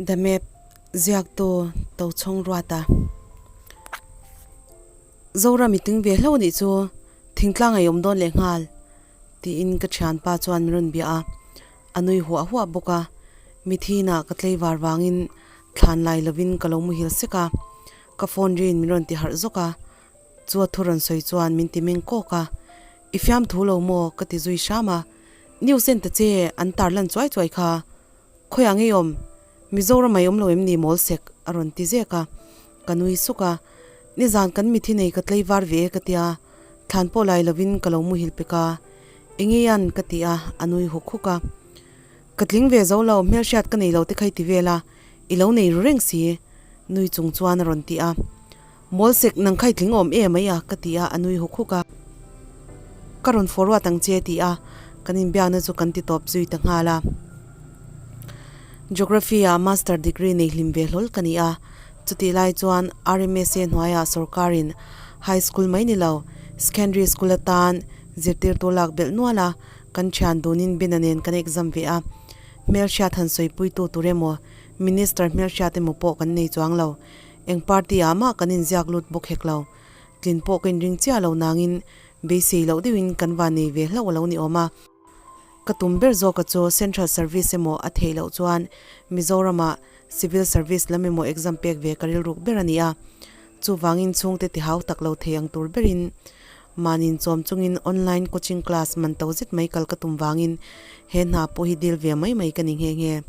The Map ziaktu Tochhawng Ruata Zoram i tling ve hlauh anih chu thingtlang a i awm dawn leh nghal tiin ka thianpa chuan min rawn bia a, a nui huah huah bawk a, mithinah ka tlei var vangin thlan lai lovin ka lo muhil sek a, ka phone rin min rawn ti harh zawk a, chu a thu rawn sawi chuan min ti meng kawk a, I fiamthu lo maw? ka ti zui hram a, news en ta che an tar lan chuai chuai kha. Khawiah ngei awm? Mizoram ai awm lo em ni mawl sek? a rawn ti zek a, ka nui suk a. Nizan kan mithi nei ka tlei var ve e ka tia, thlan pawh lai lovin ka lo muhil pek a. Engeian? ka ti a, a nui huk huk a. Ka tling ve zo lo, hmelhriat ka nei lo te kha i ti vel a, i lo nei ru reng si, nui chung chuan a rawn ti a. Mawl sek, nang kha i tling awm em mai a? ka ti a, a nui huk huk a. Ka rawn forward ang che ti a, kan inbiakna chu kan ti tawp zui ta nghal a. Geography ah master degree nei hlim ve hlawl ka ni a, chutih lai chuan RMSA hnuaiah sorkarin high school mai ni lo, secondary school atan zirtirtu lak belh nual a, kan thian dunin Bena nen kan exam ve a. Hmelhriat han sawipuitu tur emaw, minister hmelhriat emaw pawh kan nei chuang lo. Eng party ah mah kan inziak lut bawk hek lo. Tlin pawh ka inring chiah lo nangin beisei loh deuhin kan van nei ve hlauh a lo ni awm a. Ka tum ber zawka chu Central Service emaw a theih loh chuan Mizoramah Civil Service lam emaw exam pek ve ka rilruk ber a ni a. Chuvangin chhungte ti hau tak lo thei ang tur berin mahni inchawm chungin online coaching class man to zet mai kal ka tum vangin he hna pawh hi dil ve mai mai ka ni nghe nghe.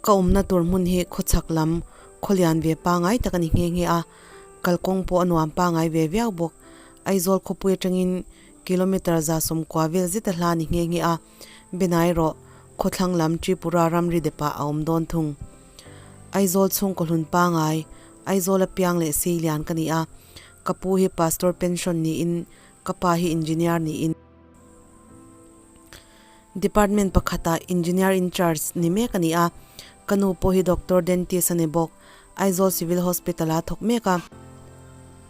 Ka awmna tur hmun hi khawchhak lam khawlian ve pangai tak a ni nghe nghe a, kalkawng pawh a nuam pangai ve viau bawk. Aizawl khawpui atangin kilometre 190 vel zet a hla a ni nghe nghe a, Benai erawh khawthlang lam Tripura ramri depah a awm dawn thung. Aizawl chhungkaw hlun pangai, Aizawl a piang leh sei lian ka ni a, ka pu hi pastor pension niin ka pa hi engineer niin. Department pakhatah Engineer in charge ni mek a ni a, ka nu pawh hi Doctor Dentist a ni bawk. Aizawl Civil Hospital ah a thawk mek a,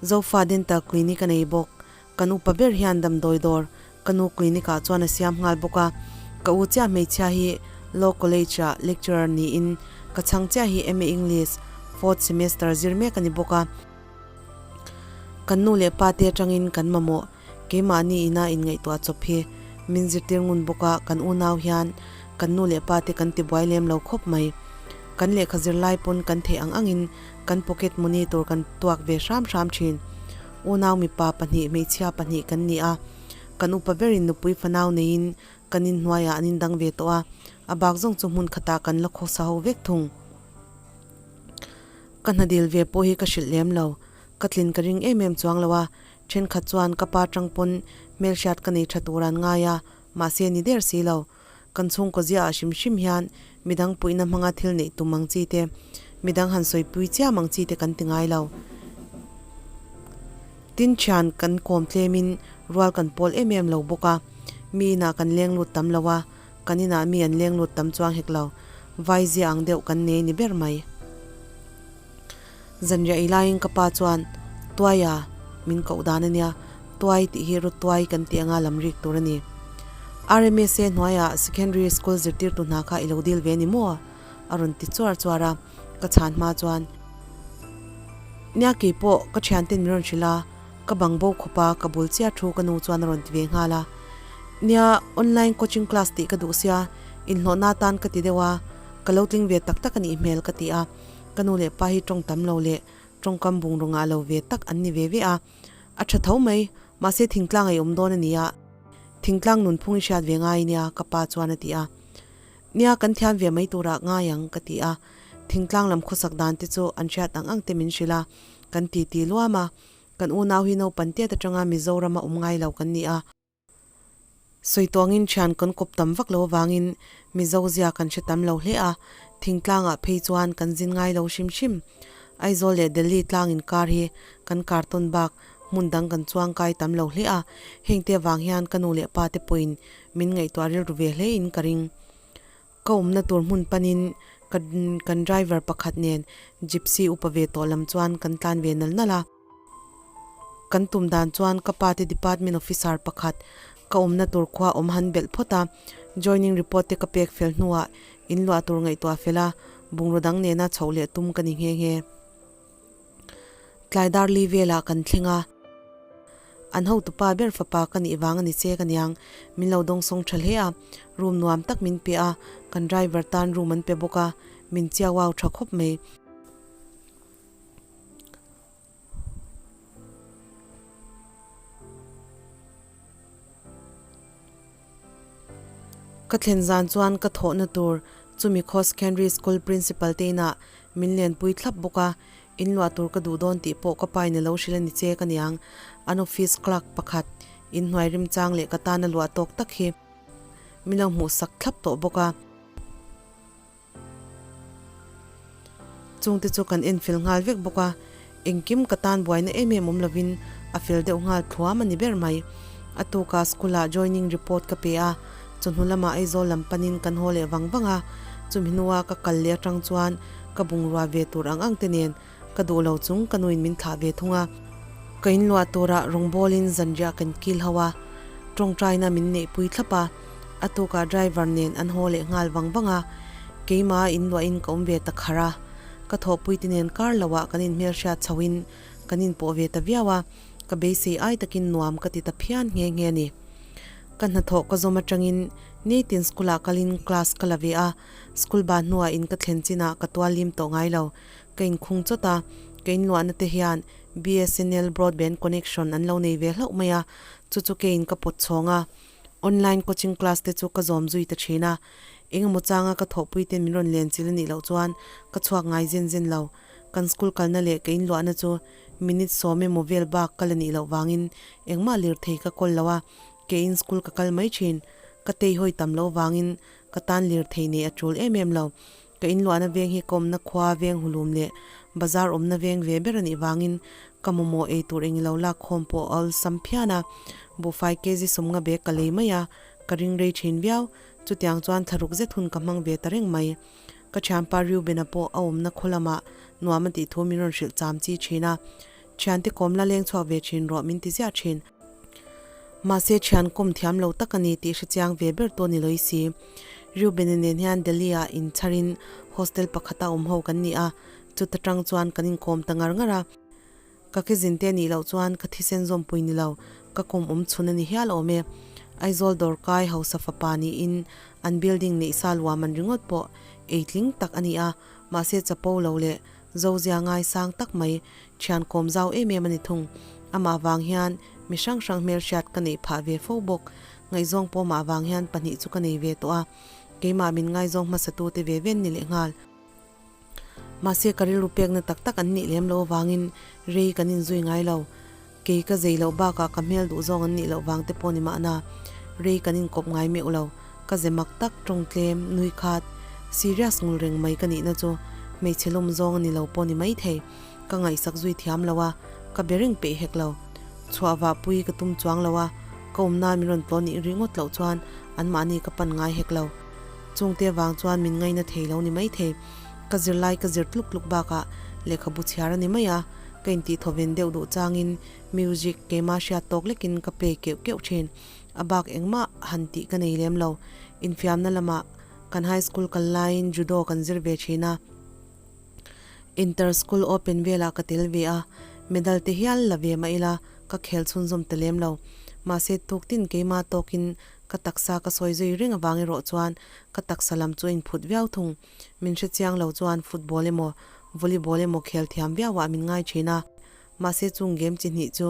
Zofa Dental Clinic a nei bawk. Kan upa ber hian damdawi dawr ka nu clinic ah chuan a siam nghal bawk a, ka u chiah hmeichhia hi Law College ah lecturer niin ka chhang chiah hi MA English fourth semester zir mek a ni bawk a. Kan nu leh pa te atangin kan mamawh Keimahni ina inngaihtuah chawp hi min zirtir ngun bawk a, kan unau hian kan nu leh pa te kan tibuai lem lo khawp mai. Kan lehkha zirlai pawn kan theih ang angin kan pocket money tur kan tuak ve hram hram thin. Unau mipa pahnih hmeichhia pahnih kan ni a, kan upa berin nupui fanau neiin kan inhnuaiah an indang ve tawh a, a bak zawng chu hmun khatah kan la khawsa ho vek thung. Ka hnadil ve pawh hi ka hrilh lem lo, ka tlin ka ring em em chuang lo a, Thenkhat chuan ka pa tang pawn hmelhriat ka nei tha tur an ngai a, mahse ni der si lo. Kan chhungkaw ziaah hrim hrim hian midang puihna hmanga thil neih tum ang chi te, midang han sawipui chiam ang chi te kan ti ngai lo. Tin thian kan kawm tlemin rual kan pawl em em lo bawk a, mi inah kan leng lut tam lo a, kan inah mi an leng lut tam chuang hek lo. Vai zia ang deuh kan nei ni ber mai. Zanriah ei laiin ka pa chuan, Tuaia, min koh dan a nia, Tuai tih hi Rawtuai kan tih anga lam rik tur a ni. RMSA hnuaiah Secondary School zirtirtu hna kha i lo dil ve ni maw? a rawn ti chuar chuar a, ka chhan hma chuan, Nia keipawh ka thianten min rawn hrilh a, ka bang bo khawp a, ka bul chiah thu ka nu chuan a rawn ti ve nghal a. Nia, online coaching class tih ka duh sia, inhlawhna atan ka ti deuh a, ka lo tling ve tak tak a nih hmel ka ti a. Ka nu leh pa hi tawng tam lo leh tawngkam bungraw ngah lo ve tak an ni ve ve a. A tha tho mai, mahse thingtlang ei awm dawn a ni a. Thingtlang nunphung i hriat ve ngai nia, ka pa chuan a ti a. Nia, kan thiam ve mai turah ngai ang, ka ti a. Thingtlang lam khawsak dan te chu an hriat ang ang te min hrilh a, kan titi luam a. Kan unau hi naupan tiat atanga Mizorama awm ngai lo kan ni a. Sawi tawngin thian kan kawp tam vak lo avangin Mizo zia kan hre tam lo hle a, thingtlangah phei chuan kan zin ngai lo hrim hrim. Aizawl leh Delhi tlang inkar hi kan kar tawn bak hmun dang kan chuang kai tam lo hle a, hengte avang hian ka nu leh pa te pawhin min ngaihtuah rilru ve hle in ka ring. Ka awmna tur hmun panin ka kan driver pakhat nen gypsy upa ve tawh lam chuan kan tlan ve nal nal a. Kan tum dan chuan ka pa te department officer pakhat ka awmna tur khua awm han belh phawt a, joining report te ka pek fel hnuah In luah tur ngaihtuah fel a, bungraw dang nena chhoh leh tum ka ni nghe nghe. Tlai dar li velah kan thleng a, an hotupa ber fapa ka nih vang a ni che ka niang, min lo dawngsawng tha hle a, room nuam tak min pe a, kan driver tan room an pe bawk a, min chiau au tha khawp mai. Ka thlen zan chuan ka thawhna tur chumi khaw secondary school principal te inah min lenpui thlap bawk a, in luah tur ka duh dawn tih pawh ka pa in a lo hrilh a ni che ka niang. An office clerk pakhat inhnuai rimchang leh ka tana luah tawk tak hi min lo hmuhsak thlap tawh bawk a. Chungte chu kan en fel nghal vek bawk a, engkim ka tan buaina em em awm lovin a fel deuh nghal thluam a ni ber mai. A tukah school ah joining report ka pe a, chawhnu lamah Aizawl lam panin kan haw leh vang vang a, chumi hnua ka kal leh atang chuan ka bungrua ve tur ang ang te nen Ka duh lo chung ka nuin min thlah ve thung a. Ka inluah turah rawngbawlin zanriah kan kil ho a, tawngtaina min neihpui thlap a, a tukah driver nen an haw leh nghal vang vang a, keimah inluahin ka awm ve ta kharh a, ka thawhpui te nen kar loah kan inhmelhriat chhoin kan inpawh ve ta viau a, ka beisei ai takin nuam ka ti ta phian nghe nghe a ni. Ka hnathawh ka zawm atangin nitin school ah kalin class ka la ve a, school ban hnuah in ka thlen chinah ka tual lim tawh ngai lo. Ka inkhung chawt a, ka inluahna te hian BSNL broadband connection an lo nei ve hlauh mai a, chu chu keiin ka pawt chhawng a. Online coaching class te chu ka zawm zui ta thin a, engemaw changa ka thawhpui ten min rawn len chil a nih loh chuan ka chhuak ngai zen zen lo. Kan school kalna leh ka inluahna chu minute sawm emaw vel bak ka la nih loh vangin engmah lirthei ka kawl lo a, keiin school ka kal mai thin. Ka teihawi tam loh vangin ka tan lirthei neih a tul em em lo. Ka inluahna veng hi ka awmna khua veng hulum leh bazar awmna veng ve ber a nih vangin ka mamawh ei tur engilo lak khawm pawh a awlsam phian a, buhfai kg sawmnga bag ka lei mai a, ka ring rei thin viau. Chutiang chuan thlaruk zet hun ka hmang ve ta reng mai. Ka thianpa Reuben-a pawh a awmna khaw lamah nuam a tih thu min rawn hrilh cham chi thin a, Thiante kawm la leng chhuak ve thin rawh min ti ziah thin. Mahse thian kawm thiam lo tak a ni tih hre chiang ve ber tawh ni lawih si. Reuben-a nen hian Delhi-ah inchharin hostel pakhata awm ho kan ni a, chuta tang chuan kan inkawm ta ngar ngar a. Ka kezin te nih loh chuan ka thisen zawmpui ni lo, ka kawm awm chhun a ni hial awm e. Aizawl dawrkai hausa fapa niin an building neih sa luam an ringawt pawh ei tling tak a ni a, mahse chapo lo leh Zozia ngaisang tak mai, thian kawm zau em em a ni thung. Amah vang hian mi hrang hrang hmelhriat ka neih phah ve fo bawk. Ngaihzawng pawh amah vang hian pahnih chu ka nei ve tawh a, keimah min ngaizawng hmasatu te ve ven ni leh nghal. Mahse ka rilru pekna tak tak an nih lem loh avangin rei kan inzui ngai lo. Kei ka zei loh bakah ka hmel duh zawng an nih loh vang te pawh ni mahna rei kan inkawp ngai meuh lo. Ka ze mak tak, tawng tlem, nui khat, serious ngul reng mai ka nihna chu hmeichhe lawm zawng a ni lo pawh ni maithei. Ka ngaihsak zui thiam lo a, ka be reng peih hek lo. Chhuah vah pui ka tum chuang lo a, ka awmna min rawn tlawn nih ringawt loh chuan anmahni ka pan ngai hek lo. Chungte vang chuan min ngaina thei lo ni maithei. Ka zirlai ka zir tluk tluk bakah lehkhabu chhiar a ni mai a. Ka intih thawven deuh duh changin music keimah hriat tawk lekin ka play keuh keuh thin. A bak engmah han tih ka nei lem lo. Infiamna lamah kan high school kal laiin judo kan zir ve thin a. Inter school open velah ka tel ve a, medal te hial la ve mah ila ka khel chhunzawm ta lem lo. Mahse tuktin keimah tawkin ka taksa ka sawi zui reng avang erawh chuan ka taksa lam chu a inphut viau thung. Min hre chiang lo chuan football emaw volleyball emaw khel thiam viau ah min ngai thin a, mahse chung game chi hnih chu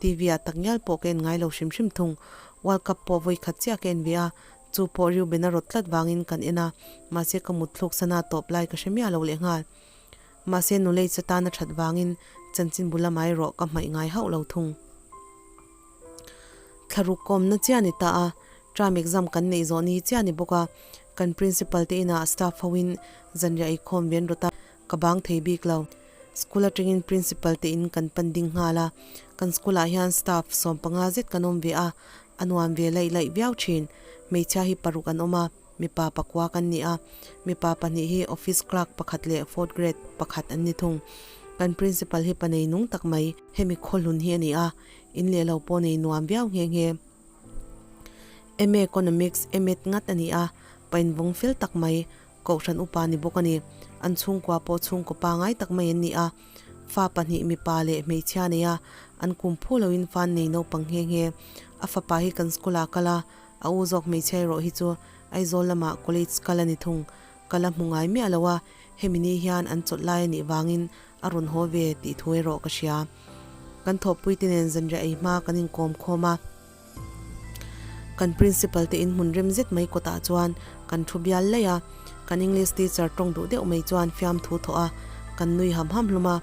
TV ah tak ngial pawh ka en ngai lo hrim hrim thung. World Cup pawh vawi khat chiah ka en ve a, chu pawh Reuben a rawt tlat vangin kan en a, mahse ka mut thluk sana tawp lai ka hre miah lo leh nghal. Mahse nulei chatan a that vangin chanchin bul lamah erawh ka hmaih ngai hauh lo thung. Thlaruk kawmna chiah ni ta a, term exam kan neih zawh ni chiah ni bawk a, kan principal te inah staff ho in zanriah eikhawm ven rawt a, ka bang thei bik lo. School atangin principal te in kan pan ding nghal a, kan school ah hian staff 15 zet kan awm ve a, a nuam ve laih laih viau thin. Hmeichhia hi paruk an awm a, mipa pakua kan ni a, mipa pahnih hi office clerk pakhat leh fourth grade pakhat an ni thung. Kan principal hi panei nung tak mai, hemi khawhlun hi a ni a, In leh lo pawh nei nuam viau nghe nghe. MA Economics, MEd ngat a ni a, pain vawng fel tak mai. Kohhran upa ni bawk a ni. An chhungkua pawh chhungkaw pangai tak mai an ni a. Fa pahnih mipa leh hmeichhia nei a, an kum phu loin fa an nei naupang nghe nghe. A fapa hi kan school ah kal a, a u zawk hmeichhia erawh hi chu Aizawl lamah college kal a ni thung. Ka la hmu ngai miah lo a, hemi ni hian an chawlh lai a nih vangin a rawn haw ve tih thu erawh ka hria. Kan thawhpuite nen zanriah ei hma kan inkawm khawm a. Kan principal te in hmun rem zet mai kawtah chuan kan thu bial laih a, kan English teacher tawng duh deuh mai chuan fiamthu thawh a, kan nui ham ham hlawm a,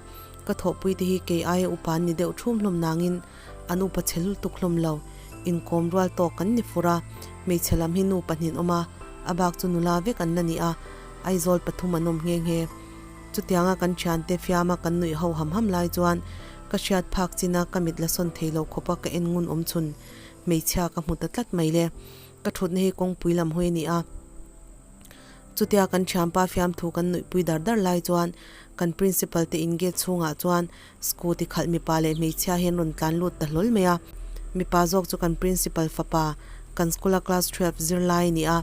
ka thawhpui te hi kei aia upa an ni deuh thum hlawm nangin an upa chhe lutuk hlawm lo, inkawm rual tawk kan ni fur a, hmeichhe lam hi nu pahnih awm a, a bak chu nula vek an la ni a, Aizawl pathum an awm nghe nghe. Chutianga kan thiante fiama kan nuih ho ham ham lai chuan ka hriat phak chin a ka mit la sawn thei lo khawp a ka en ngun awm chhun hmeichhia ka hmu ta tlat mai le. Ka thutna hi kawngpui lam hawi a ni a. Chutia kan thianpa fiamthu kan nuihpui dar dar lai chuan kan principal te in gate chhungah chuan scooty khalh mipa leh hmeichhia hian rawn tlan lut ta hlawl mai a. Mipa zawk chu kan principal fapa kan school a class 12 zirlai a ni a,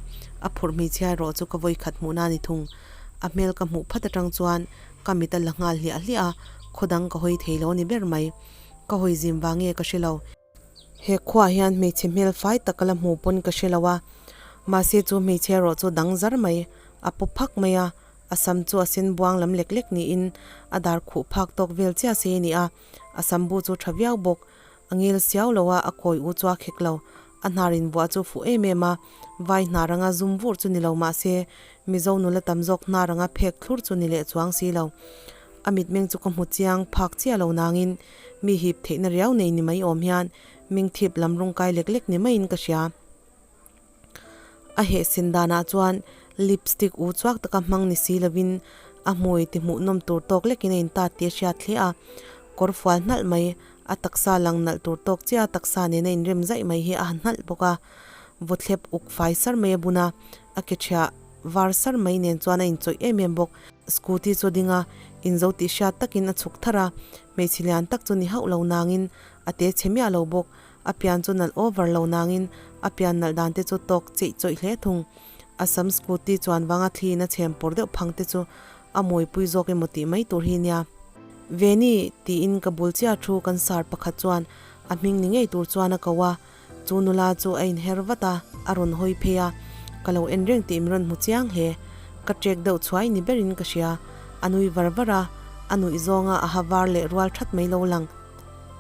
a phurh hmeichhia erawh chu ka vawikhat hmuhna a ni thung. A hmel ka hmuh phat atang chuan ka mit a la nghal hliah hliah a, khaw dang ka hawi thei lo a ni ber mai. Ka hawi zim vang nge ka hre lo. He khuaah hian hmeichhe hmel fai tak a la hmu pawn ka hre lo a, mahse chu hmeichhe erawh chu dang zar mai, a paw phak mai a, a sam chu a sen buang lam lek lek niin a dar khuh phak tawk vel chiah sei a ni a, a sam bu chu tha viau bawk. A ngil siau lo a, a kawi u chu a khek lo. A hnar inbuah chu fuh em em a, vai hnar anga zum vur chu ni lo mah se, Mizo nula tam zawk hnar anga phek thlur chu ni leh chuang si lo. A mitmeng chu ka hmu chiang phak chiah lo nangin mi hip theihna riau nei ni mai awm hian mingthip lam rawngkai lek lek ni maiin ka hria. A heh sin danah chuan lipstick u chuak taka hmang ni si lovin a hmui ti hmuhnawm tur tawk lekin a intat tih a hriat hle a, kawr fual hnalh mai, a taksa lang nalh tur tawk chiah a taksa nena inrem zaih mai hi a ha hnalh bawk a, vawthlep uk fai sar mai a bun a, a ke thiah var sar mai nen chuan a inchawih em em bawk. Scooty chu a ding a, inzo tih hriat takin a chhuk tharh a, hmeichhe lian tak chu ni hauh lo nangin a te chhe miah lo bawk. A pian chu nalh over lo nangin a pian nalh dan te chu tawk cheih chawih hle thung. A sam scooty chuan vanga thliin a chhem pawr deuh phang te chu a mawipui zawk emaw tih mai tur hi nia. Veni, tiin ka bul chiah thu kan sar pakhat chuan a hming ni ngei tur chuan a ko a, chu nula chu a inher vat a, a rawn hawi phei a, ka lo en reng tih min rawn hmu chiang hle. Ka trek deuh chhuai ni berin ka hria. A nui var var a, a nuih zawnga a ha var leh rual that mai lo lang.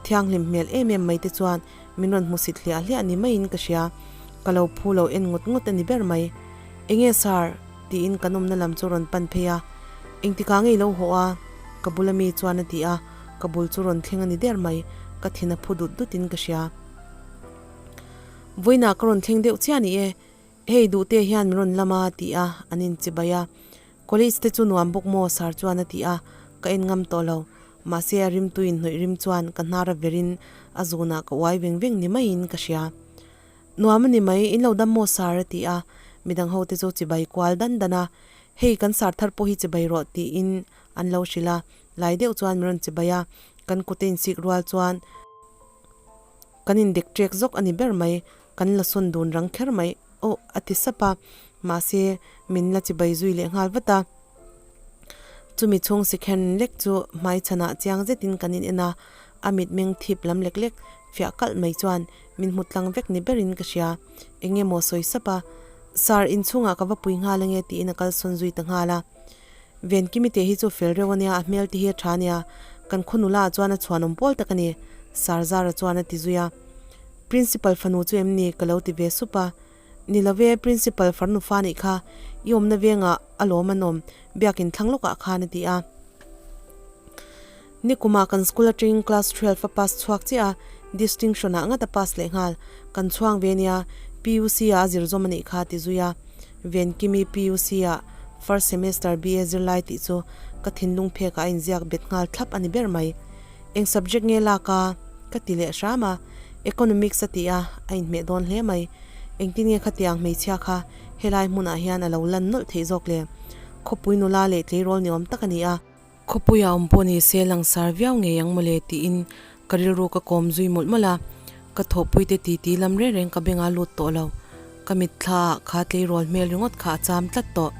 Thianghlim hmel em em mai te chuan min rawn hmu sit hliah hliah ni maiin ka hria. Ka lo phu lo en ngawt ngawt a ni ber mai. Enge sir? tiin kan awmna lam chu rawn pan phei a. Engtikah nge i lo haw a? Ka bula mi chuan a ti a, ka bul chu rawn thleng a ni der mai. Ka thin a phu dut dutin ka hria. Vawiinah ka rawn thleng deuh chiah ni e. Hei duhte hian min rawn lam a ti a, an inchibai a. College te chu nuam bawk maw sir chuan a ti a, ka en ngam tawh lo. Mahse a rimtu in hnawih rim chuan ka hnar a verin a zunah ka uai veng veng ni maiin ka hria. Nuam a ni mai, in lo dam maw sir a ti a, midang ho te chu chibai kual dan dan a, hei kan sir thar pawh hi chibai rawh tiin an lo hrilh a, lai deuh chuan min rawn chibai a, kan kut a insik rual chuan kan indek ṭek zawk a ni ber mai, kan la sawn dun rang kher mai. Aw a ti sap a, mahse min la chibai zui leh nghal vat a. Chumi chhung sikhen lek chu hmai chhanah chiang zetin kan in en a, a mitmeng thip lam lek lek fiah kalh mai chuan min hmu tlang vek ni berin ka hria. Eng emaw sawi sap a, Sir, inchhungah ka va pui nghal ange tiin a kalsawn zui ta nghal a. Venkimi te hi chu fel reuh ania, a hmel te hi a tha ania, kan khaw nula ah chuan a chhuanawm pawl tak a ni, Sarzara chuan a ti zui a. Principal fanu chu em ni? ka lo ti ve sup a. Ni lo ve, Principal farnu fa nih kha, i awmna vengah a lawm an awm, biakin thlang lawkah khan a ti a. Nikumah kan school atangin class 12 a pass chhuak chiah a, distinction ah ngat a pass leh nghal, kan chhuang ve nia, PUC ah a zir zawm a nih kha a ti zui a. Venkimi PUC ah first semester BA zirlai tih chu ka thinlung phek ah a inziak bet nghal thlap a ni ber mai. Eng subject nge lak a? Ka ti leh hram a, Economics a ti a, a inhmeh dawn hle mai. Engtin nge khatiang hmeichhia kha helai hmunah hian a lo lan nawlh theih zawk le? Khawpui nula leh tleirawl ni awm tak a ni a. Khawpuia awm pawh ni se langsar viau ngei ang mawle tiin ka rilru ka kawm zui mawlh mawlh a, ka thawhpuite titi lam reng reng ka beng a lut tawh lo. Ka mitthla ah kha tleirawl hmel ringawt kha a cham tlat tawh.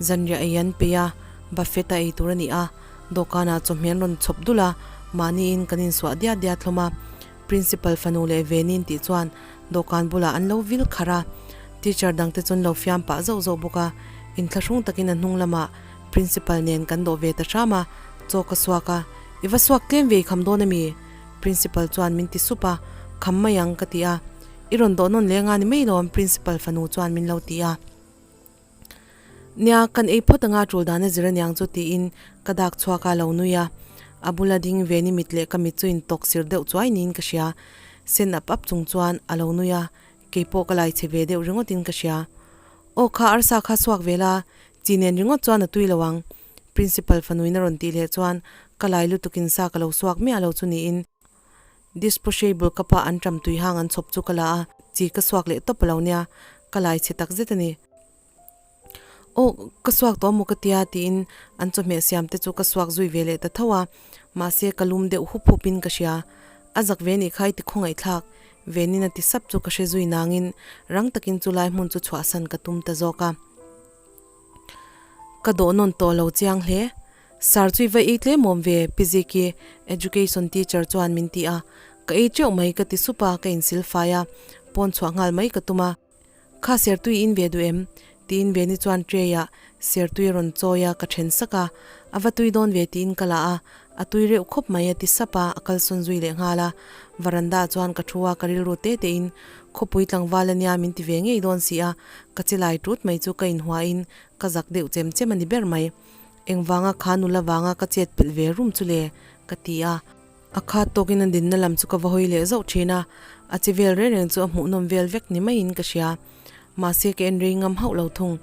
Zanriah ei an peih a, buffet a ei tur a ni a, dawhkanah chawhmeh an rawn chhawp dul a, mahniin kan insuah diat diat hlawm a. Principal fanu leh Venin tih chuan dawhkan bulah an lo vil kharh a, teacher dangte chu an lo fiam pah zauh zauh bawk a, inthlahrung takin a hnung lamah Principal nen kan dawh ve ta hram a, chaw ka suak a, I va suak tlem ve i kham dawn ami? Principal chuan min ti sup a, Kham mai ang ka ti a, I rawn dawh nawn leh anga ni mai lawm Principal fanu chuan min lo ti a. Nia, kan ei phawt anga tul dan a zir aniang chu tiin ka dak chhuak a lo nui a. A bula ding ve ni mit leh ka mit chu intawk sir deuh chuai niin ka hria. Sen ap ap chung chuan a lo nui a, keipawh ka lai chhe ve deuh ringawtin ka hria. Aw kha arsa kha suak ve la, chi nen ringawt chuan a tui lo ang. Principal fanuin a rawn tih leh chuan ka lai lutukin sa ka lo suak miah lo chu niin. Disposable cup a an ṭam tui hang an chhawp chu ka la a, chi ka suak leh tawp a lo nia, ka lai chhe tak zet a ni. Aw, ka suak tawh maw ka tia tiin an chawhmeh siam te chu ka suak zui ve leh ta tho a, mahse ka lum deuh hup hup in ka hria. A zak ve nih kha i ti khawngaihthlak, Venin a ti sap chu ka hre zui nangin rang takin chu lai hmun chu chhuahsan ka tum ta zawk a. Ka dawh nawn tawh lo chiang hle. Sir chu i va ei tlem awm ve, Pi Ziki, Education teacher chuan min ti a. Ka ei teuh mai ka ti sup a, ka insil fai a, pawn chhuah nghal mai ka tum a. Kha sertui in ve duh em? Tiin Veni chuan tray ah sertui a rawn chawi a, ka then sak a. A va tui dawn ve tiin ka la a, a tui reuh khawp mai a ti sap a, a kalsawn zui leh nghal a. Varanda ah chuan ka thu a, ka rilru te te in khawpui tlangval a nia min ti ve ngei dawn si a, ka che lai tut mai chu ka inhuain ka zak deuh chem chem a ni ber mai. Engvanga kha nula vanga ka chet pelh ve rum chu le? ka ti a. A khat tawkin a dinna lam chu ka va hawi leh zauh thin a, a che vel reng reng chu a hmuhnawm vel vek ni maiin ka hria. Mahse ka en rei ngam hauh lo thung.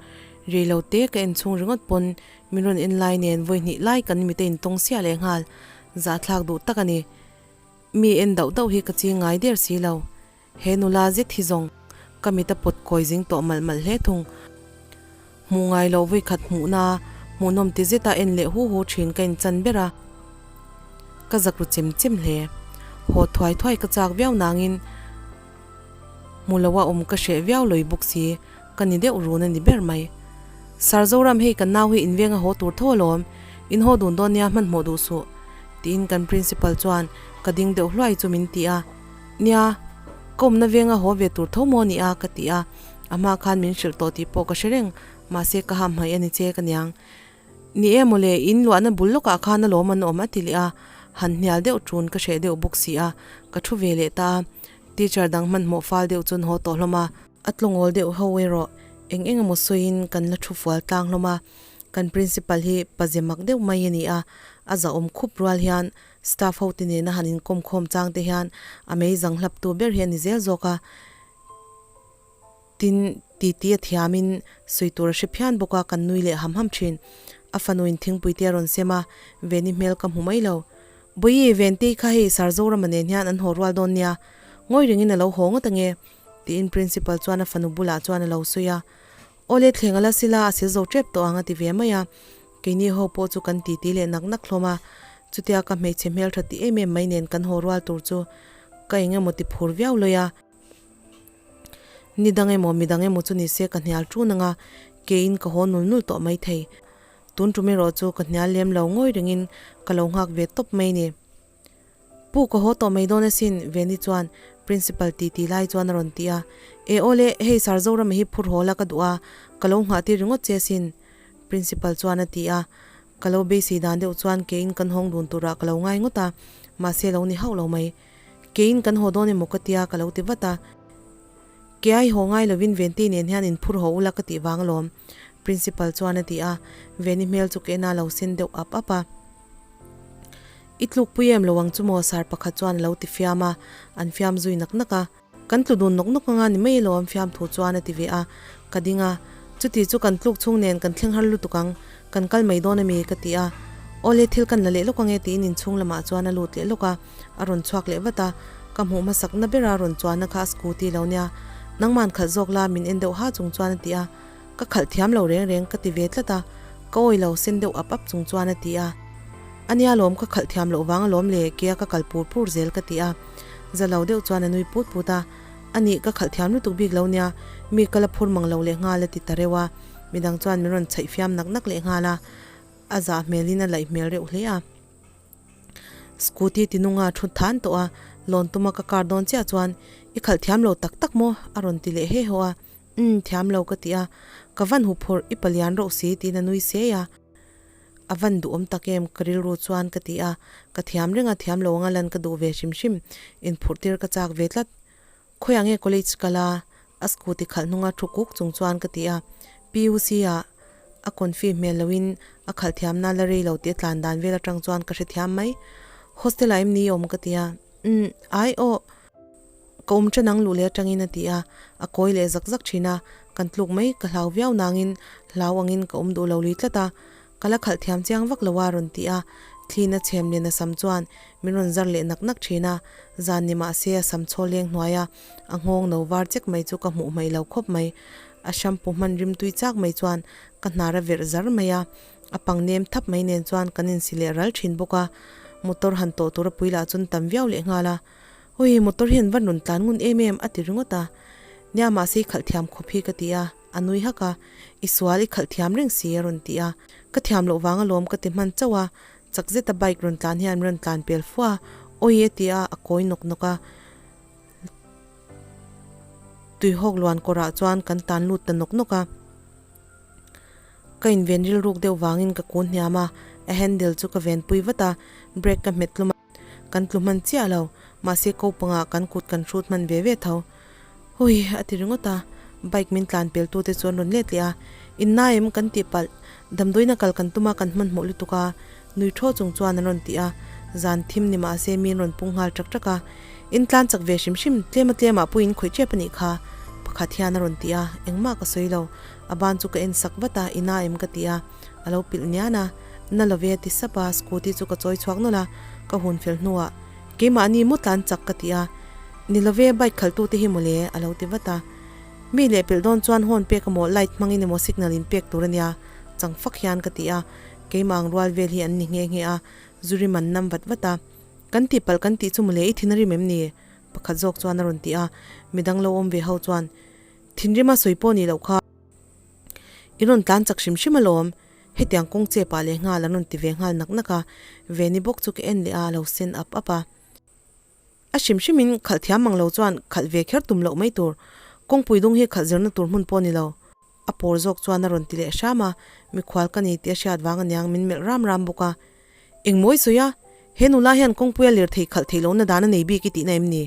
Rei lo te ka en chhung ringawt pawn min rawn en lai nen vawi hnih lai kan mite intawng siah leh nghal. Zahthlak duh tak a ni. Mi en dauh dauh hi ka ching ngai der si lo. He nula zet hi zawng ka mit a pawt kawi zing tawh malh malh hle thung. Hmuh ngai loh vawi khat hmuhna hmuhnawm ti zeta en leh hu hu thin ka inchan ber a, ka zak ru chem chem hle. Haw thuai thuai ka chak viau nangin hmu loa awm ka hreh viau lawi bawk si, ka ni deuh run a ni ber mai. Sir Zoram hei kan nau hi invenga haw tur tho alawm, in haw dun dawn nia hmanhmawh duh suh, tiin kan principal chuan ka ding deuh hluai chu min ti a. Nia, ka awmna venga haw ve tur tho maw ni a? ka ti a, a hma khan min hrilh tawh tih pawh ka hre reng, mahse ka ham hmaih a ni che ka niang. Ni e mawle, in luahna bul lawkah khan alawm an awm a ti leh a, han hnial deuh ṭun ka hreh deuh bawk si a, ka ṭhu ve leh ta a, teacher dang hmanhmawh fal deuh chuan haw tawh hlawm a, a tlawngawl deuh ho erawh eng eng emaw sawiin kan la ṭhu fual tlang hlawm a, kan principal hi paze mak deuh mai a ni a, a zahawm khup rual hian Staff ho te nena han inkawm khawm chang te hian a mei zang hlap tu ber hi a ni zel zawk a, tin titi a thiamin sawi tur a hre phian bawk a, kan nui leh ham ham thin. A fanuin thingpui te a rawn sem a, Veni hmel ka hmu mai lo. Bawihi, Ventei kha hei Sir Zorama nen hian an haw rual dawn nia, ngawi rengin a lo haw ngawt ange, tiin Principal chuan a fanu bulah chuan a lo sawi a. Awle thleng a la sila a sil zo tep tawh ang a ti ve mai a. Keini ho pawh chu kan titi leh nak nak hlawm a, chutia ka hmeichhe hmeltha ti em em mai nen kan haw rual tur chu ka eng emaw ti phur viau lawi a. Ni dang emaw mi dang emaw chu ni se ka hnial ṭun ang a, keiin ka haw nul nul tawh mai thei. Tun ṭum erawh chu ka hnial lem lo ngawi rengin ka lo nghak ve tawp mai ni. Pu ka haw tawh mai dawn asin, Veni chuan Principal titi lai chuan a rawn ti a. E awle, hei Sir Zorama hi phur haw la ka duh a, ka lo nghah tir ringawt che asin, Principal chuan a ti a. Ka lo beisei dan deuh chuan keiin kan hawng dun turah ka lo ngai ngawt a, mahse lo ni hauh lo mai. Keiin kan haw dawn emaw ka tia ka lo ti vat a. Ke ai haw ngai lovin Venti nen hian in phur haw ula ka tih vang alawm, Principal chuan a ti a. Veni hmel chu ka en a lo sen deuh ap ap a. I tlukpui em lo ang chu maw sar pakhat chuan a lo ti fiam a, an fiam zui nak nak a. Kan tlu dun nawk nawk anga ni mai alawm fiam thu chuan a ti ve a, ka ding a. Chuti chu kan tluk chhung nen kan thleng har lutuk ang, kan kal mai dawn ami ka ti a. Awle thil kan la leh lawk ange tiin inchhung lamah chuan a lut leh lawk a, a rawn chhuak leh vat a. Ka hmuh hmasakna bera rawn chuanna kha a scooty lo nia. Nangman khalh zawk la min en deuh ha chung chuan a ti a. Ka khalh thiam lo reng reng ka ti ve tlat a, ka awi lo sen deuh ap ap chung chuan a ti a. A nia lawm ka khalh thiam loh vang alawm le kea ka kal pur pur zel ka ti a. Za lo deuh chuan a nui put put a, A nih ka khalh thiam lutuk bik lo nia, mi ka la phur mang lo leh nghal a ti ta reuh a. Midang chuan min rawn chhaih fiam nak nak leh nghal a, a zah hmelin a laih hmel reuh hle a. Scooty tinunga thu than tawh a, lawn tuma ka kar dawn chiah chuan i khalh thiam lo tak tak maw? a rawn ti leh he haw a, Umm thiam lo ka ti a, ka van huphurh i palian rauh si tiin a nui sei a. A van duhawm tak em ka rilru chuan ka ti a, ka thiam reng a thiam lo anga lan ka duh ve hrim hrim, inphurh tir ka chak ve tlat. Khawiah nge college kal a? A scooty khalh hnunga thu kuk chung chuan ka ti a, PUC ah a confi hmel loin a khalh thiamna la rei lo tih a tlan dan vel atang chuan ka hrethiam mai. Hostel ah em ni awm ka ti a, Umm, ai aw, ka awm ṭan ang luh leh atangin a ti a, a kawi leh zak zak ṭhin a, kan tluk mai ka hlau viau nangin hlau angin ka awm duh lo lui tlat a, Ka la khalh thiam chiang vak lo a rawn ti a, thlin a chhem nen a sam chuan min rawn zar leh nak nak thin a, zan ni mahse a sam chhawl leng hnuai a, a nghawng no var chek mai chu ka hmuh hmaih lo khawp mai. A shampoo hman rim tui chak mai chuan ka hnar a verh zar mai a, a pang nem thap mai nen chuan kan insi leh ral thin bawk a, motor han tawh tur a pui lah chuan tam viau leh nghal a, Ui, motor hian van rawn tlan ngun em em a ti ringawt a, nia mahse i khalh thiam khawp hi ka ti a. A nui hak a, I sual i khalh thiam reng si a rawn ti a, ka thiam loh vang alawm ka ti hman chauh a, chak zeta bike rawn tlan hian min rawn tlan pel fua a, awi a ti a, a kawi nawk nawk a, tuihawk luan kawrah chuan kan tan lut ta nawk nawk a, ka inven rilruk deuh vangin ka kun hniam a, a handle chu ka venpui vat a, brake ka hmet tlum a. Kan tlu hman chiah lo, mahse ko pangah kan kut kan hrut hman ve ve tho. Hui, a ti ringawt a, bike min tlan pel tute chu an rawn let leh a, Inna em kan tih palh, damdawiina kal kan tum a kan hmanhmawh lutuk a, nui thaw chung chuan an rawn ti a, zan thim ni mahse mi an rawn pung nghal ṭak ṭak a, In tlan chak ve hrim hrim, tlema tlemah pawh in khawih ṭep a nih kha, pakhat hian a rawn ti a, engmah ka sawi lo, a ban chu ka en sak vat a, Inna em ka ti a. A lo pilh nian a, na lo ve a ti sap a, scooty chu ka chawi chhuak nawlh a, ka hun fel hnuah, Keimahni maw tlan chak ka ti a, Ni lo ve, bike khaltu te hi mawle a lo ti vat a. Mi leh pelh dawn chuan horn pek emaw light hmangin emaw signal in pek tur a nia, chang fak hian ka ti a, keimah ang rual vel hi an ni nghe nghe a, zuri man nam vat vat a, Kan tih palh kan tih chu mawle i thin a rim em ni? Pakhat zawk chuan a rawn ti a, midang lo awm ve ho chuan, Thinrima sawi pawh nih loh kha. I rawn tlan chak hrim hrim alawm, hetiang kawng che pah leh nghal an rawn ti ve nghal nak nak a, Veni bawk chu ka en leh a, a lo sen ap ap a. A hrim hrimin khalh thiam mang lo chuan khalh ve kher tum loh mai tur, kawngpui dung hi khalh zirna tur hmun pawh ni lo. A pawr zawk chuan a rawn ti leh hram a, mikhual ka ni tih a hriat vang aniang min melh ram ram bawk a. Engmawi sawi a, he nula hian kawngpuia lirthei khalh theih lohna dan a nei bik i tihna em ni?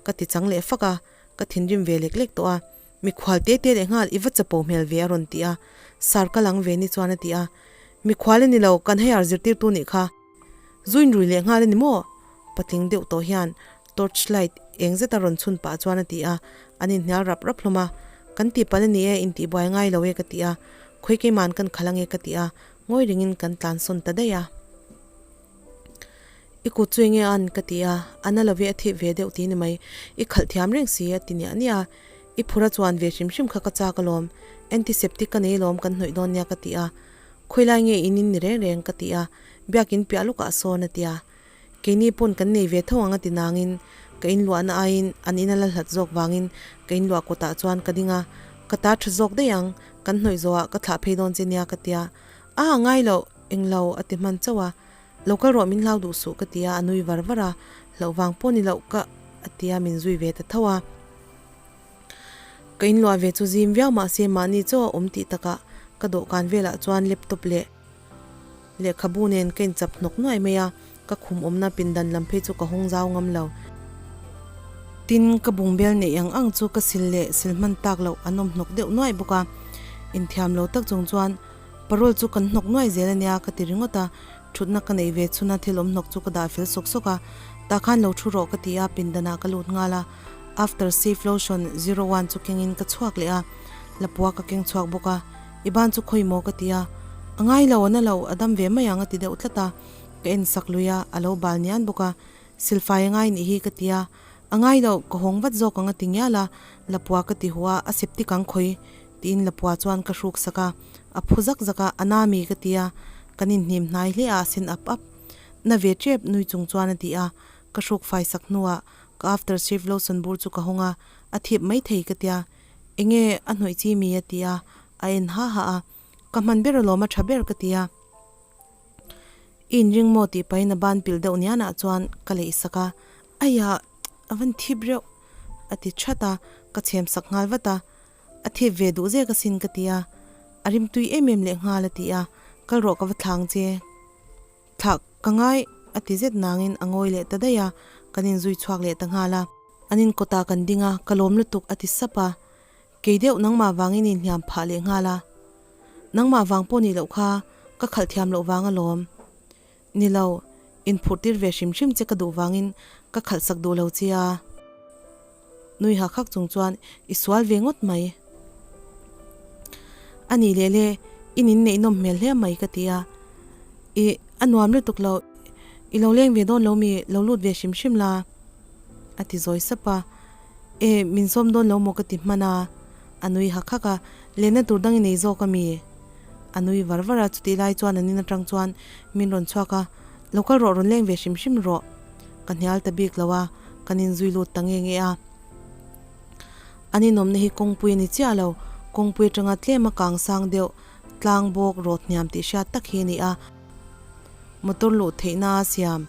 Ka ti chang leh fak a, ka thinrim ve lek lek tawh a. Mikhual te te leh nghal i va chapo hmel ve a rawn ti a, Sir ka lang ve ni chuan a ti a, Mikhual a ni lo, kan hei ar zirtirtu nih kha. Zuin rui leh nghal a ni maw? Patling deuh tawh hian torch light eng zeta rawn chhun pah chuan a ti a, an inhnial rap rap hlawm a, Kan tihpalh a ni e, intihbuai ngai lo e ka ti a, Khawi keima'n kan khalh ange ka ti a, ngawi ringin kan tlansawn ta daih a. I kut chu enge an? ka ti a, a na lo ve a thip ve deuh ti ni mai, i khalh thiam reng si a ti niah niah a, i phur a chuan ve hrim hrim kha ka chak alawm, antiseptic ka nei alawm kan hnawih dawn nia ka ti a, khawilai nge in in ni reng reng ka ti a, biakin piah lawkah sawn a ti a, keini pawn kan nei ve tho ang a ti nangin ka inluahna aiin an in a la hlat zawk vangin ka inluah kawtah chuan ka ding a, ka ta tha zawk daih ang, kan hnawih zawhah ka thlah phei dawn che nia ka ti a, a ngai loh, englo a ti hman chauh a. Lo kal rawh min hlau duh suh ka ti a, a nui var var a, hlauh vang pawh ni loh ka a ti a, min zui ve ta tho a. Ka inluah ve chu zim viau mahse mahni chaw a awm tih takah ka dawhkan velah chuan laptop leh lehkhabu nen ka inchap hnawk nuai mai a, ka khum awmna pindan lam phei chu ka hawng zau ngam lo. Tin, ka bungbel neih ang ang chu ka sil leh sil hman tak loh an awm hnawk deuh nuai bawk a, inthiam lo tak chung chuan Parole chu kan hnawk nuai zel ania ka ti ringawt a, thutna ka neih ve chhuna thil awm hnawk chu ka dah fel sawk sawk a, tah khan lo thu rawh ka ti a, pindanah ka lut nghal a, after shave lotion zero one chu kengin ka chhuak leh a, lapua ka keng chhuak bawk a, i ban chu khawi maw ka ti a, a ngai lo a na lo, a dam ve mai ang a ti deuh tlat a, ka en sak lui a, a lo bal nian bawk a, silfai a ngai nih hi ka ti a, a ngai lo, ka hawng vat zawk ang a ti ngial a, lapua ka ti huh a, a septic ang khawi tiin lapua chuan ka hruk sak a, a phu zak zak a, a na mi ka ti a, kan inhnim hnai hle a, a sen ap ap. Na ve tep nui chung chuan a ti a, ka hruk fai sak hnuah ka after shave lotion bur chu ka hawng a, a thip mai thei ka tia, enge a hnawih chi mi a ti a, A en ha ha a, Ka hman ber alawm a tha ber ka ti a. I inring maw tih pahin a ban pilh deuh nianah chuan ka leih sak a, Aiah a van thip reuh a ti that a, ka chhem sak nghal vat a, A thip ve duh zek asin ka ti a, A rimtui em em leh nghal a ti a, Kal rawh ka va thlang che. Thlah ka ngai a ti zet nangin a ngawi leh ta daih a, kan inzui chhuak leh ta nghal a. An inkawtah kan ding a, ka lawm lutuk a ti sap a. Kei deuh nangmah vangin inhliam phah leh nghal a. Nangmah vang pawh nih loh kha ka khalh thiam loh vang alawm. Ni lo, inphurh tir ve hrim hrim che ka duh vangin ka khalh sak duh lo che a. Nui hak hak chung chuan i sual ve ngawt mai. A nih leh le, i nin neih nawm hmel hle mai ka ti a. I, a nuam lutuk lo, i lo leng ve dawn lo mi, lo lut ve hrim hrim la, a ti zawi sap a. E, min sawm dawn lo maw ka ti hman a, a nui hak hak a, lenna tur dang i nei zawk a mi? A nui var var a, chutih lai chuan an in atang chuan min rawn chhuak a, lo kal rawh rawn leng ve hrim hrim rawh. Ka hnial ta bik lo a, kan inzui lut ta nge nge a. An inawmna hi kawngpui a ni chiah lo, kawngpui atanga tlem a kang sang deuh tlang bawk rawt hniam tih hriat tak hi a ni a. Motor luh theihna a siam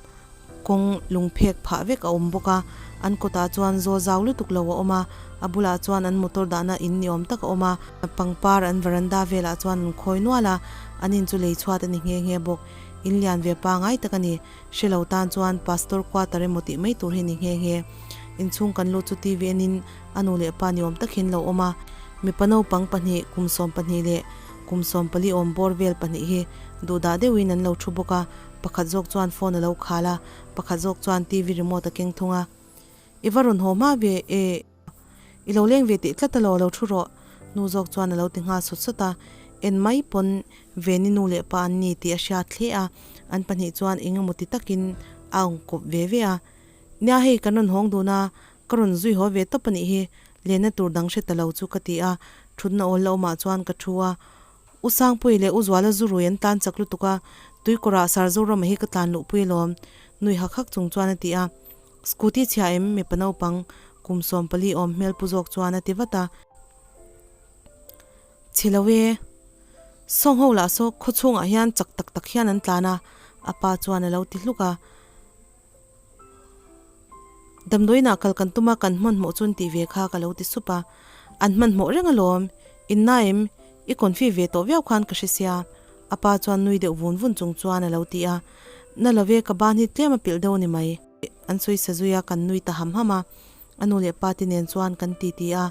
kawng lungphek phah vek a awm bawk a, an kawtah chuan zawl zau lutuk lo a awm a, a bulah chuan an motor dahna in ni awm tak a awm a, pangpar an veranda velah chuan an khawi nual a, an in chu lei chhuat a ni nghe nghe bawk. In lian ve pangai tak a ni. Hre lo tan chuan Pastor quarter emaw tih mai tur hi ni nghe nghe. Inchhung kan lut chu TV enin a nu leh pa ni awm tak hian lo awm a. Mipa naupang pahnih, kum 12 leh kum 14 awm bawr vel pahnih hi duhdah deuhin an lo thu bawk a. Pakhat zawk chuan phone a lo khal a, pakhat zawk chuan TV remote a keng thung a. I va rawn haw hma ve e. I lo leng ve teh tlat alo, lo thu rawh. Nu zawk chuan a lo ti nghal sawt sawt a, en mai pawn Veni nu leh pa an ni tih a hriat hle a, an pahnih chuan eng emaw ti takin a awng kawp ve ve a. Nia hei kan rawn hawng dun a, ka rawn zui haw ve tawp a nih hi, lenna tur dang hre ta lo chu ka ti a, thutna awl la awmah chuan ka thu a. U Sangpuii leh U Zuala zu rui an tlan chak lutuk a, tuikawrah Sarzoram-a hi ka tlan luhpui alawm, nui hak hak chung chuan a ti a. Scooty chhia em mipa naupang kum 14 awm hmel pu zawk chuan a ti vat a. Chhe lo e. Sawng ho lah saw khaw chhungah hian chak tak tak hian an tlan a, a pa chuan a lo ti hluk a. Damdawiinah kal kan tum a, kan hmanhmawh chu an tih ve kha ka lo ti sup a. An hmanhmawh reng alawm. Inna em? I confi ve tawh viau khan ka hre sia. A pa chuan nui deuh vun vun chung chuan a lo ti a. Na lo ve, ka ban hi tlem a pilh deuh a ni mai. An sawi sa zui a, kan nui ta ham ham a. A nu leh pa te nen chuan kan ti ti a,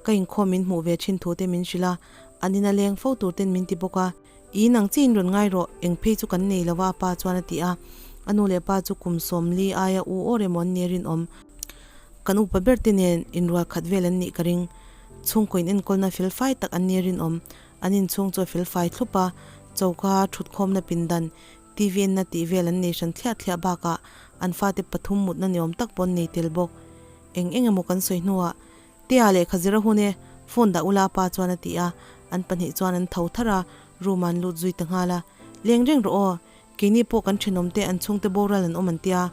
ka inkhawm min hmuh ve thin thu te min hrilh a, an ina leng fo tur ten min ti bawk a. I nang chi in rawn ngai rawh, eng phei chu kan nei lo va a pa chuan a ti a. A nu leh pa chu kum 40 aia u awr emaw an nia rinawm. Kan upa ber te nen inrual khat vel an nih ka ring. Chhungkaw in enkawlna fel fai tak an nia rinawm. An inchhung chu a fel fai thlup a, choka thutkhawmna pindan TV enna tih vel an nei hran thliah thliah bakah an fate pathum mutna ni awm tak pawh an nei tel bawk. Eng eng emaw kan sawi hnuah, Tea lehkha zir a hun e, phone dah ula pa chuan a ti a, an pahnih chuan an tho tharh a, room ah an lut zui ta nghal a. Leng reng rawh aw, keini pawh kan thenawm te an chhungte boral an awm an tia,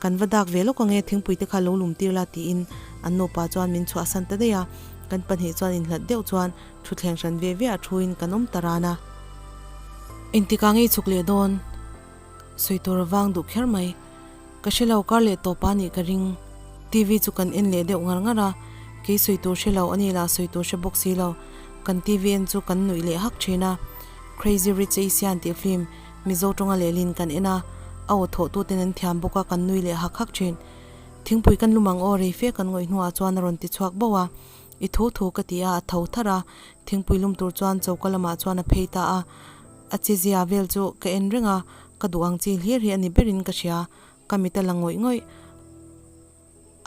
Kan va dak ve lawk ange thingpui te kha lo lum tir la tiin an nupa chuan min chhuahsan ta daih a, kan pahnih chuan inhlat deuh chuan thutthleng hran ve ve ah thuin kan awm ta ran a. Engtikah ngei chhuk leh dawn? Sawi tur a vang duh kher mai. Ka hre lo kar leh tawp a nih ka ring. TV chu kan en leh deuh ngar ngar a, kei sawi tur hre lo a ni lah sawi tur hre bawk si lo. Kan TV en chu kan nuih leh hak thin a. Crazy Rich Asian tih film Mizo tawnga lehlin kan en a, a aw thawh tuten an thiam bawk a, kan nui leh hak hak thin. Thingpui kan lum ang aw, rei fe kan ngawih hnuah chuan a rawn ti chhuak bauh a. I thu thu ka ti a, a tho tharh a, thingpui lum tur chuan choka lamah chuan a phei ta a. A che zia vel chu ka en reng a, ka duh ang chi hlir hi a ni berin ka hria, ka mit a la ngawih ngawih.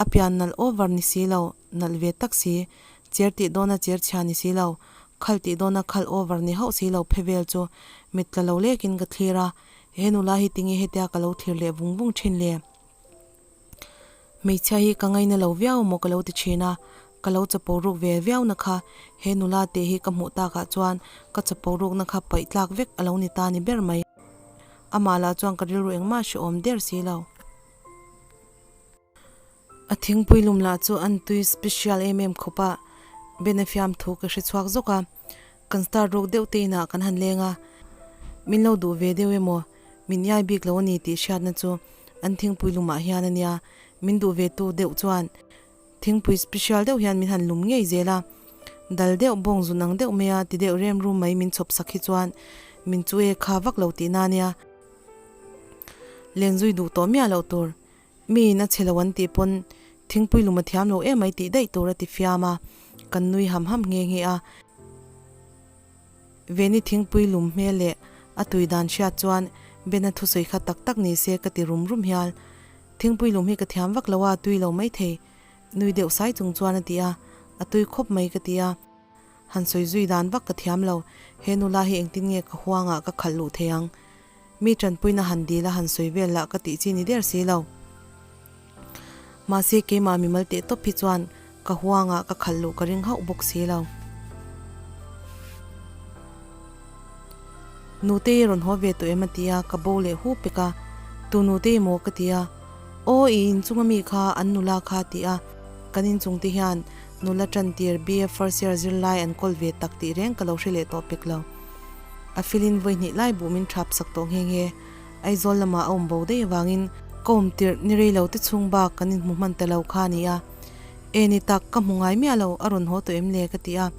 A pian nalh over ni si lo, nalh ve tak si, cher tih dawna cher chhia ni si lo, khal tih dawna khal over ni hauh si lo phe vel chu mit tla lo lekin ka thlir a, he nula hi tinge hetia ka lo thlir leh vung vung thin le? Hmeichhia hi ka ngaina lo viau maw ka lo ti thin a, ka lo chapo ruk ve viau na kha he nula te hi ka hmuh takah chuan ka chapo rukna kha paih tlak vek a lo ni ta ni ber mai. Amah lah chuan ka rilru engmah hrehawm der si lo. A thingpui lum lah chu an tui special em em khawp a, Ben a fiam thu ka hre chhuak zawk a. Kan star ruk deuh te inah kan han leng a, min lo duh ve deuh emaw, min iai bik lo a ni tih hriatna chu an thingpui lumah hian a nia, min duh ve tu deuh chuan thingpui special deuh hian min han lum ngei zel a, dal deuh bawng zun ang deuh mai a ti deuh rem rum mai min chhawp sak hi chuan min chu e kha vak lo tihna a nia. Lenzui duh tawh miah loh tur. Miin a chhe lo an tih pawn thingpui lum a thiam lo em mai tih daih tur a ti fiam a, kan nui ham ham nghe nghe a. Veni thingpui lum hmel leh a tui dan hriat chuan Bena thusawi kha tak tak ni se ka ti rum rum hial. Thingpui lum hi ka thiam vak lo a, tui lo mai thei. Nui deuh sai chung chuan a ti a, a tui khawp mai ka ti a. Han sawi zui dan vak ka thiam lo, he nula hi engtin nge ka huangah ka khalh luh thei ang? Mi tanpuina han dil a han sawi vel lah ka tih chi ni der si lo. Mahse keimah mimal teh tawp hi chuan ka huangah ka khalh luh ka ring hauh bawk si lo. Nutei rawn haw ve tawh em a ti a, ka bo leh hu pek a, Tu nutei maw ka ti a, Aw i inchunga mi kha an nula kha a ti a, kan inchung te hian Nula tantir BA first year zirlai an kawl ve tak tih reng ka lo hre leh tawh pek lo. A filin vawi hnih lai buh min thap sak tawh nghe nghe. Aizawl lamah a awm bo daih avangin ka awm tirh ni rei lo te chhung bak kan inhmu hman ta lo kha a ni a. E ni tak, ka hmu ngai miah lo, a rawn haw tawh em le ka ti a.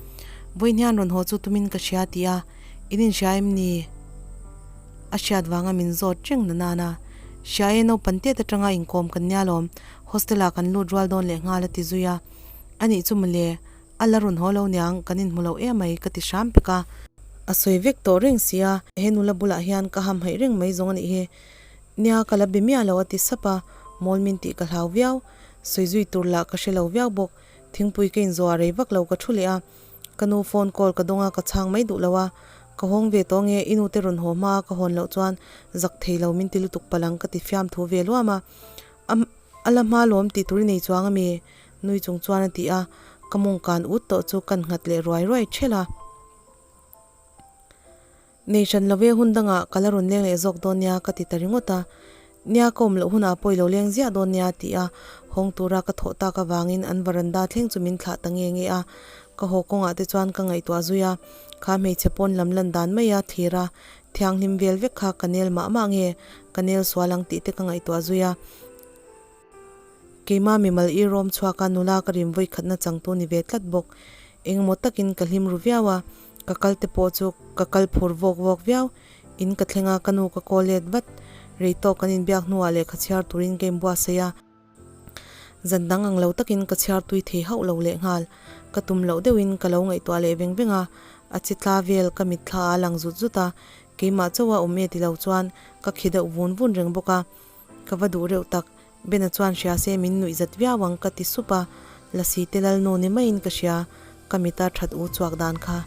Vawi hnian rawn haw chu tumin ka hria ti a, in inhria em ni? A hriat vanga min zawt reng na nana. Hria e naupang tet atanga inkawm kan nia lawm, hostel ah kan lut rual dawn leh nghal a ti zui a. A nih chu mawle, a la rawn haw lo niang, kan inhmu lo em mai ka ti hram pek a. A sawi vek tawh reng si a, he nula bulah hian ka hamhaih reng mai zawng a nih hi. Nia ka la be miah lo a ti sap a, mawl min tih ka hlau viau. Sawi zui tur lah ka hre lo viau bawk, thingpui ka inzawh a rei vak lo ka thu leh a. Ka nu phone call ka dawng a, ka chhang mai duh lo a. Ka hawng ve tawh nge, i nute rawn haw hma a ka hawn loh chuan zak thei lo min ti lutuk palh ang ka ti fiam thu ve luam a. A la hma lawm tih tur i nei chuang a mi? Nui chung chuan a ti a, ka mawng kan ut tawh chu kan nghat leh ruai ruai ṭhelh a. Nei hran lo ve hun dangah ka la rawn leng leh zawk dawn nia ka ti ta ringawt a. Nia ka awm loh hunah pawh i lo leng ziah dawn nia ti a, hawng tura ka thawh tak avangin an varanda thleng chu min thlah ta nge nge a. Ka haw kawngah te chuan ka ngaihtuah zui a, kha hmeichhe pawn lam lan dan mai a thlir a, thianghlim vel vek kha ka nel mah mah nge, ka nel sual ang tih te ka ngaihtuah zui a. Keimah mimal i rawm chhuak a, nula ka rim vawi khatna changtu ni ve tlat bawk. Engemaw takin ka hlim ru viau a, ka kal te pawh chu ka kal phur vawk vawk viau. In ka thleng a, ka nu ka call let vat. Rei tawk kan inbiak hnuah lehkha chhiar turin ka inbuatsaih a. Zan dang ang lo takin ka chhiar tui thei hauh lo lehnghal. Ka tum loh deuhin ka lo ngaihtuah leh veng veng a, a chi tla vel ka mitthla a lang zut zut a, keimah chauha awm e ti lo chuan ka khi deuh vun vun reng bawk a. Ka va duh reuh tak, Bena chuan hria se min nuih zat viau ang ka ti sup a, Lasi te Lalnu ni maiin ka hria, ka mita that u chhuak dan kha.